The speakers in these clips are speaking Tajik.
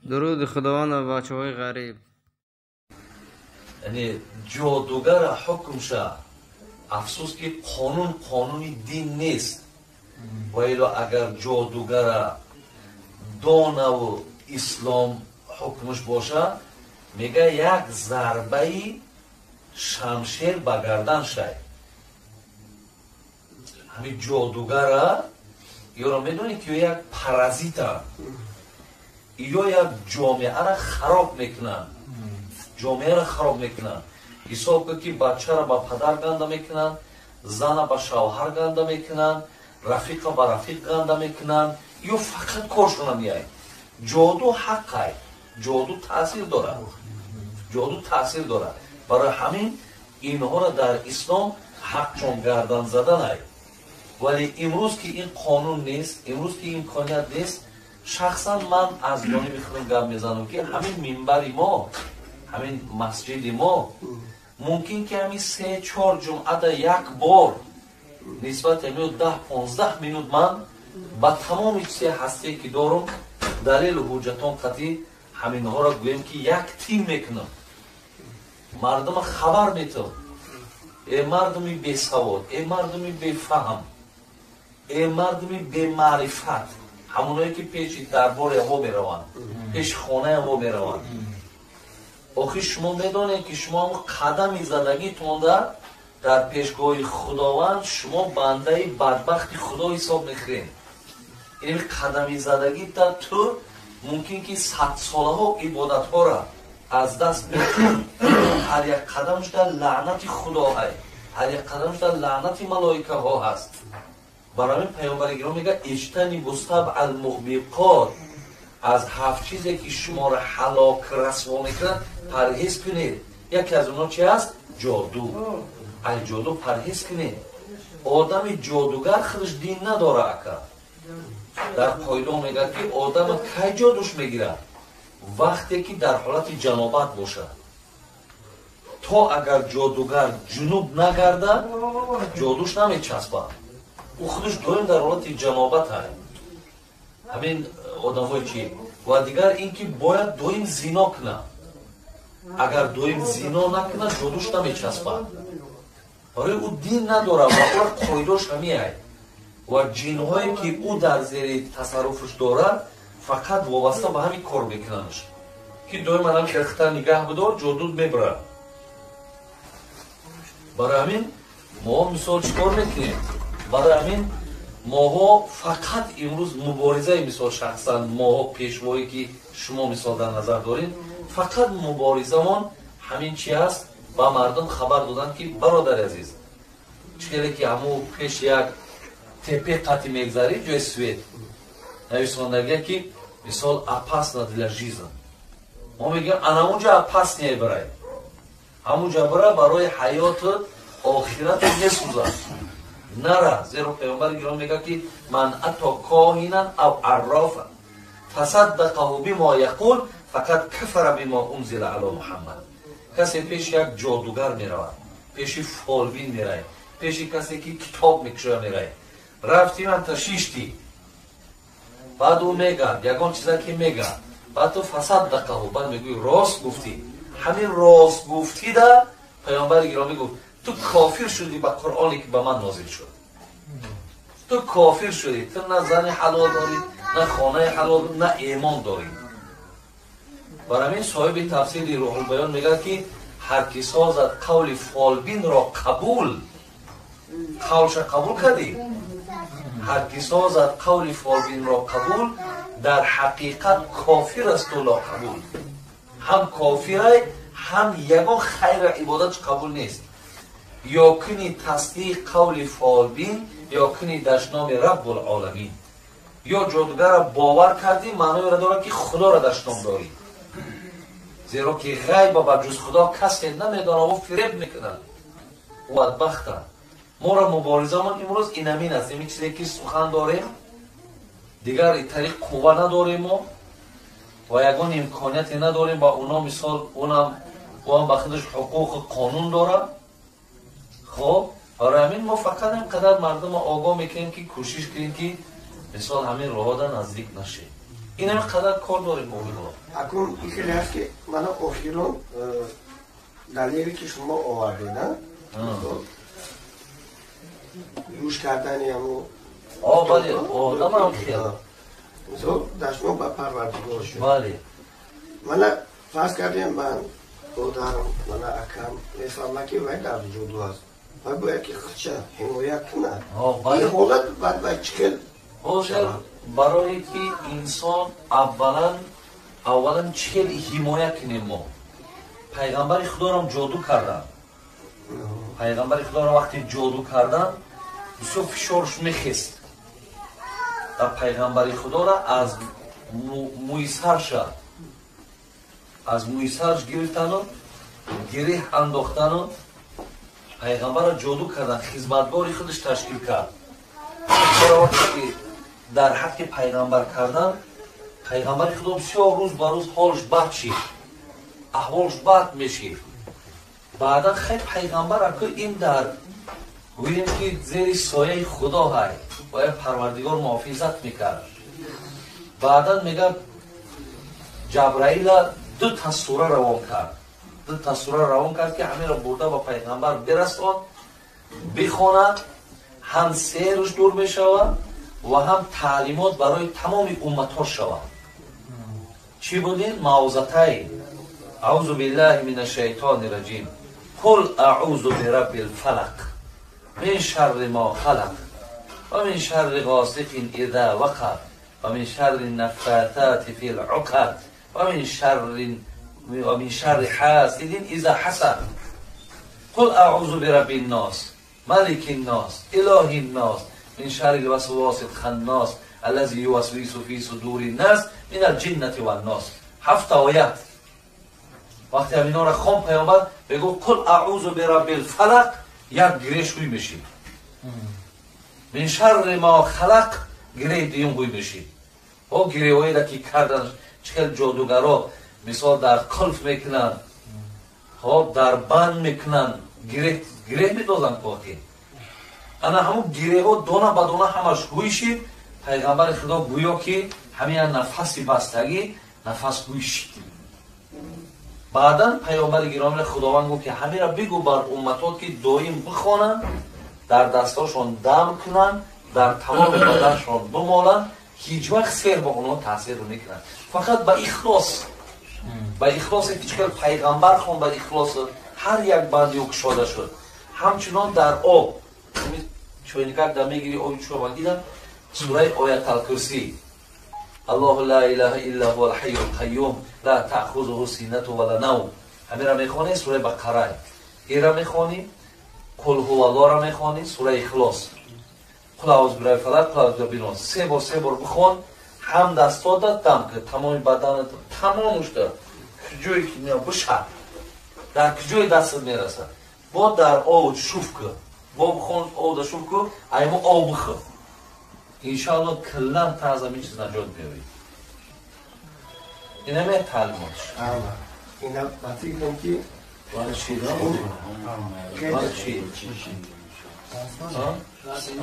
Дуруди Худованд ба бачаҳои ғариб. Яъне ҷодугара ҳукм ша. Афсӯс, ки қонун қонуни дин нест. Ваило агар ҷодугара донаву ислом ҳукмаш боша, мега, як зарбаи шамшер ба гардан шай. Ҳамин ҷодугара ёро медонед, ки ё як паразита, ё як ҷомеаро хароб мекунанд, ҷомеаро хароб мекунанд. Ҳисоб кун, ки бачаро ба падар ганда мекунанд, зана ба шавҳар ганда мекунанд, рафиқа ба рафиқ ганда мекунанд. Ё фақат коршона меяй. Ҷоду ҳаққай, ҷоду таъсир дорад, ҷоду таъсир дорад. Барои ҳамин инҳоро дар ислом ҳақчон гардан заданай. Вале имрӯз ки ин қонун нест, имрӯз ки имконият нест, шахсан ман аз ҷониби худам гап мезанам, ки ҳамин минбари мо, ҳамин масҷиди мо мумкин ки ҳамин 3-4 ҷумъада як бор нисбати ҳамин 10-15 минут ман ба тамоми чизе ҳастие, ки дорум, далелу ҳуҷҷатон қатъӣ ҳаминҳоро гӯем, ки як тим мекунам, мардума хабар метавам: э мардуми бесавод, э мардуми бефаҳм, э мардуми бемаърифат, ҳамоное ки пеши дарбори ҳаво мераванд, пеши хонаи ҳаво мераванд, охир шумо медонед, ки шумо ҳамн қадами задагитонда дар пешгоҳи Худованд шумо бандаи бадбахти Худо ҳисоб мехӯред. Ин қадами задагита ту мумкин ки садсолаҳо ибодатҳоро аз даст бикунӣ. Ҳар як қадамш дар лаънати Худо ҳай, ҳар як қадамш дар лаънати малоикаҳо ҳаст. Барои ҳамин паёмбари гиромӣ мегӯяд: اجتنبوا السبع الموبقات, аз ҳафт чизе, ки шуморо ҳалок расво мекунад, парҳез кунед. Яке аз онҳо чи аст? Ҷоду. Аз ҷоду парҳез кунед. Одами ҷодугар худаш дин надора, ака. Дар қоидао мегӯяд, ки одама кай ҷодуш мегирад? Вақте ки дар ҳолати ҷанобат бошад. То агар ҷодугар ҷунуб нагардад, ҷодуш намечаспад. Ӯ худаш доим дар ҳолати ҷанобат ҳай, ҳамин одамое чи. Ва дигар ин ки бояд доим зино кунад. Агар доим зино накунад, ҷодуш намечаспад. Барои ӯ дин надорад ва ӯра қоидош ҳамиай. Ва ҷинҳое, ки ӯ дар зери тасарруфаш дорад, фақат вобаста ба ҳамин кор мекунандш, ки доим анам хелхита нигаҳ бидор, ҷодуд мебарад. Барои ҳамин мо мисол чӣ кор мекунем? Барои ҳамин моҳо фақат имрӯз муборизаи, мисол, шахсан моҳо, пешвое, ки шумо мисол дар назар доред, фақат муборизамон ҳамин чи аст? Ба мардум хабар доданд, ки бародари азиз, чӣ хеле ки ҳамун пеш як тепе қати мегзарӣ, ҷои свет нависондагия, ки мисол «опасно для жизни», мо мегӯем, ана унҷа опаснее бирай, ҳамунҷа бира, барои ҳаёту охирату месӯзад, нара. Зеро паёмбари гиромӣ мегӯяд, ки من أتى كاهنا أو عرافا فصدقه بما يقول فقد كفر بما أنزل على محمد. Касе пеши як ҷодугар меравад, пеши фолбин меравад, пеши касе, ки китоб мекушоя, меравад, рафти манта шишти, баъд ӯ мегӯяд ягон чиза ки мегӯяд, баъд ту فصدقه, баъд мегӯӣ: «Рост гуфтӣ». Ҳамин рост гуфтида, паёмбари гиромӣ гуфт, ту кофир шудӣ ба Қуръоне, ки ба ман нозил шуд. Ту кофир шудӣ. Ту на зани ҳалол дорӣ, на хонаи ҳалол, на эмон дорӣ. Бар ҳамин соҳиби тафсири Рӯҳулбаён мегӯяд, ки ҳар ки созад қавли фолбинро қабул, қавлша қабул кардӣ, ҳар ки созад қавли фолбинро қабул, дар ҳақиқат кофир асту лоқабул. Ҳам кофирай, ҳам ягон хайра ибодатш қабул нест. Ё куни тасдиқ қавли фолбин, ё куни дашноми Раббулоламин. Ё ҷодугарра бовар кардӣ, маъноеро дорад, ки Худоро дашном дорӣ, зеро ки ғайба ба ҷуз Худо касе намедонад, ӯ фиреб мекунад, ӯ бадбахта. Моро муборизамон имрӯз инамин аст, ин чизе, ки сухан дорем. Дигар тариқ қувва надорем мо ва ягон имконияте надорем ба уно. Мисол, унам ӯам ба худаш ҳуқуқу қонун дорад. Хоб, барои ҳамин мо фақат ин қадар мардумро огоҳ мекунем, ки кӯшиш кунем, ки мисол ҳамин роҳода наздик нашед. Инами қадар кор дорем мо било. Акун ихеле ҳаст ки мана охирон далеле ки шумо овардед, гӯш кардани ҳамо бале, одамам хел. Мисол дашном ба Парвардигор шуд. Бале. Мана фарз кардем ман додарам, мана акам мефаҳмад ки вай дар ҷоду аст. Вай бояд ки худша ҳимоя кунад. Ин ҳолат баъд вай чӣ хел? Ҳозир барое ки инсон аввалан чӣ хел ҳимоя кунем мо? Пайғамбари Худорам ҷоду карданд. Пайғамбари Худоро вақте ҷоду карданд, бисёр фишорш мехест. Ва пайғамбари Худоро аз мӯи сарша, аз мӯи сарш гирифтану гиреҳ андохтану пайғамбарро ҷоду кардан, хизматгори худаш ташкил кард. Вақте ки дар ҳаққи пайғамбар кардан, пайғамбари Худо бисёр рӯз ба рӯз ҳолш бад шид, аҳволш бад мешид. Баъдан хай пайғамбар аку ин дар гӯем ки зери сояи Худо ҳай, бояд Парвардигор муҳофизат мекард. Баъдан мега Ҷабраила ду та сура равон кард. Ду та сура равон кард ки ҳамеро бурда ба пайғамбар бирасон, бихонад, ҳам сеҳрш дур мешавад ва ҳам таълимот барои тамоми умматҳо шавад. Чӣ будин? Мавзатай. Аузу биллаҳи мина шайтони раҷим. Қул аузу бираббил фалақ мин шарри мо халақ ва мин шарри ғосиқин иза вақаб ва мин шарри наффатати фил уқад ва мин шарри ҳасидин иза ҳасад. Қул аузу бираббин нос маликин нос илоҳин нос мин шаррил васвасил ханнос аллази ювасвису фи судурин нас минал ҷиннати ваннос. Ҳафт оят. Вақте ҳаминҳоро хон пайғамбар мегӯ қул аузу бираббил фалақ, як гиреҳ ҳуй мешид. Мин шарри мо халақ, гиреҳи дуюм ҳуй мешид. О гиреҳҳоеро ки кардан, чӣ хел ҷодугаро мисол дар қулф мекунанд, хоб дар банд мекунанд, гиреҳ медозанд коҳи. Ана ҳамун гиреҳҳо дона ба дона ҳамаш ҳуй шид. Пайғамбари Худо гӯё ки ҳамин нафаси бастагӣ нафас ҳуй шид. Баъдан пайғамбари гиромиро Худованд гуфт ки ҳамеро бигӯ бар умматот ки доим бихонанд, дар дастошон дам кунанд, дар тамоми баданшон бимоланд, ҳеҷ вақт сеҳр ба онҳо таъсир намекунад. Фақат ба ихлос, ба ихлосе ки чӣ хел пайғамбар хон ба ихлос ҳар як банди ӯ кушода шуд. Ҳамчунон дар об чойникак дар мегири оби чӯбангида сураи Ояталкурсӣ Аллоҳу ла илаҳа илла ҳувал ҳайюл қайюм ла таъхузуҳу синату ва ла навм. Ҳамира мехонӣ сураи Бақара. Ира мехонӣ Қул ҳуваллоҳро мехонӣ сураи Ихлос. Қул аъузу бираббил фалақ, қул аъузу бираббин нос. Се бор, се бор бихон, ҳам дастотат дам кун, тамоми баданат тамомушда куҷое ки бишад, дар куҷои дастат мерасад. Бо дар об шуф кун, бо бихон об да шуф кун, аймо об бихӯр. Иншоаллоҳ киллан та аз ҳамин чиз наҷот меёбӣ. Инаме таълимотш. Ина ба фикрам ки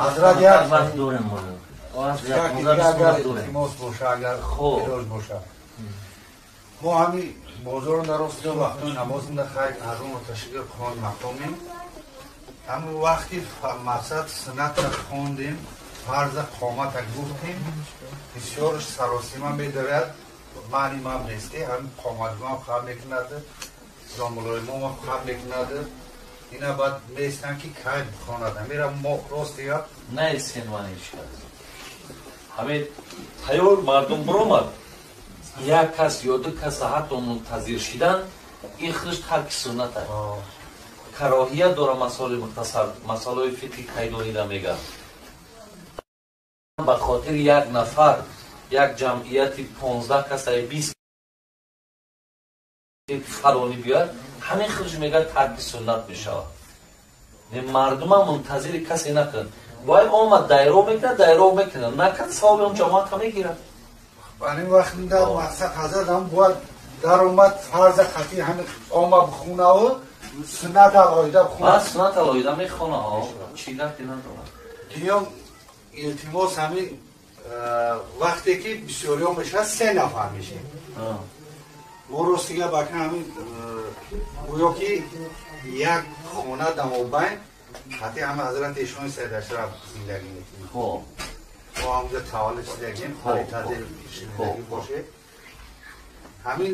Ҳазрат як вақт дорем мо. Агар илтимос боша, агар илоҷ боша. Мо ҳами бозорро дар рост вақтҳои намоз хайр ҳаррум ташриф хон мақомем. Ҳамин вақти мақсад суннатро хондем, фарза қомата гуфтем, бисёр саросима медорад, маъни ман несте, ҳамин қоматгӯам хаб мекунад, зомулоимомам хаб мекунад. Ина баъд меистанд ки кай бихонад. Ҳамира мо рост дигар наистен ман ҳеҷ кас. Ҳамин тайёр мардум биромад, як кас ё ду каса ҳатто мунтазир шидан, ин худаш тарки суннат аст. Кароҳият дора масоили мухтасар, масъалаҳои фиқҳи кайдонида мегӯяд. Ба хотири як нафар, як ҷамъияти 15 каса 20 фалонӣ биёяд, ҳамин худаш мегӯяд тарки суннат мешавад. Мардумам мунтазири касе накунад. Бояд омад дайро мекунад, дайро мекунад. Накард савоби он ҷамоата мегирад. Ҳамин вақт дар мақсад ҳазрат ҳам бояд даромад фарза қатъи ҳамин омад бихонаву суннат алоҳида бихонад. Суннат алоҳида мехона, чӣ гапе надорад. Дуюм илтимос ҳамин Вақте ки бисёриҳо мешавад, се нафар мешем. Мо ростига бака ҳамин гӯё ки як хона дамобайн ҳатти ҳама ҳазрати эшони Саид Ашраф зиндагӣ мекунем. Мо ҳамҷа таваллуд шидагем, фаритадил зиндагӣ боше. Ҳамин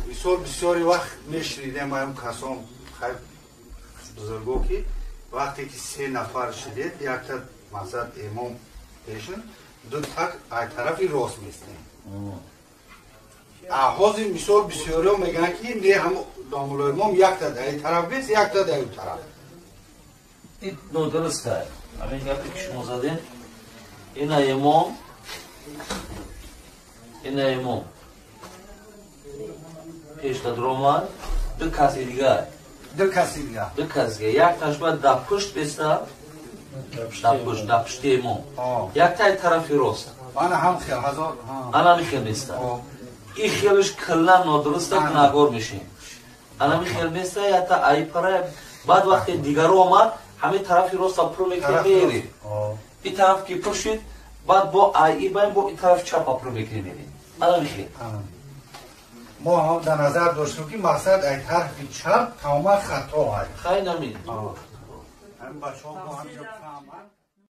мисол бисёри вақт мешунидем ҳам касон хайр бузурго ки вақте ки се нафар шидед, якта масалан имом пешин, ду так ай тарафи рост местем. Ҳозир мисол бисёриҳо мегӯянд ки не, ҳам домулло имом якта дар ин тараф бест, якта дар ин тараф. Ин нодуруст аст. Ҳамин гапе ки шумо задем, ина имом, ина имом пеш дадромад, ду каси дигар. Ду каси дигар. Ду каси дигар. Якташ бояд дар пушт беста, дар пушти имом. Яктаи тарафи рост. Ана ҳам хел ҳазор. Ана михел беста. Ин хелш киллан нодуруста, гунаҳгор мешем. Ана михел беста, якта ай пара, баъд вақте дигаро омад, ҳамин тарафи роста пур мекунем, мерем. Ин тараф ки пур шид, баъд бо ай баем, бо ин тарафи чапа пур мекунем, мерем. Ана михел. Мо ҳам дар назар доштем ки мақсад ай тарафи чап тамоман хато ай. Хай намин. Ҳамин бачаҳо бо ҳамҷо фаҳманд.